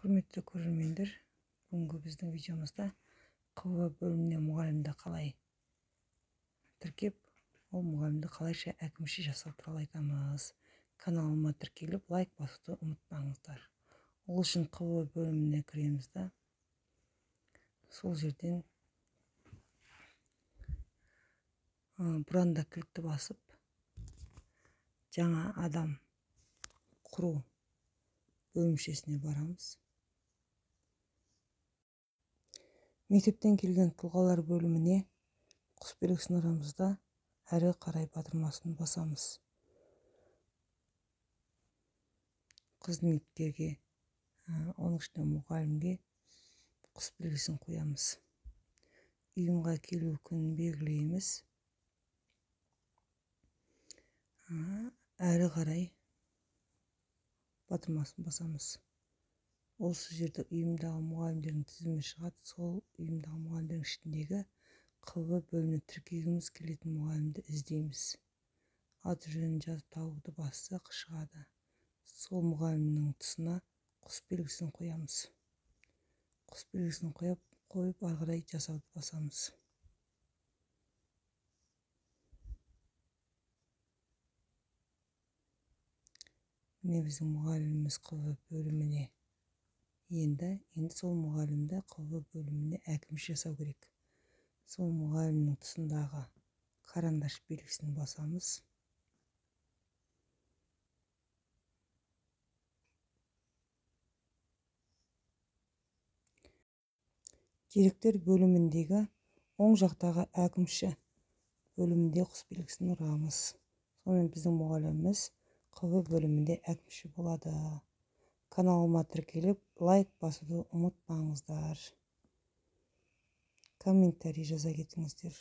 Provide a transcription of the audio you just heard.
Құрметті көрермендер, бүгінгі біздің видеомызда ҚВ бөліміне мұғалімді қалай тіркеп, ол мұғалімді қалайша әкімші жасау туралы айтамыз. Каналыма тіркеліп, лайк басуды ұмытпаңыздар. Ол үшін ҚВ бөліміне кіреміз да, сол жерден бұранда кілтті басып, жаңа адам құру бөлімшесіне барамыз. Мектептен келген тұлғалар бөліміне құс белгісін ұрамыз да, әрі қарай батырмасын басамыз. Қызметкерге, оның ішінде мұғалімге құс белгісін қоямыз. Ұйымға келу күнін белгілейміз. Әрі қарай батырмасын басамыз. Осы жерде ұйымдағы мұғалімдердің тізімі шығады. Сол ұйымдағы мұғалімдердің ішіндегі ҚВ бөліміне тіркегіміз келетін мұғалімді іздейміз. Аты жөнін жазып табуды бассақ шығады. Сол мұғалімнің тұсына құс белгісін қоямыз. Құс белгісін қойып ары қарай жасауды басамыз. Міне біздің мұғаліміміз ҚВ бөліміне енді сол мұғалімді ҚВ бөліміне әкімші жасау керек. Сол мұғалімнің тұсындағы карандаш белгісін басамыз. Деректер бөліміндегі оң жақтағы әкімші бөлімінде құс белгісін ұрамыз. Сонымен біздің мұғаліміміз ҚВ бөлімінде әкімші болады. Каналыма тіркеліп, лайк басуды ұмытпаңыздар. Комментарий жаза кетіңіздер.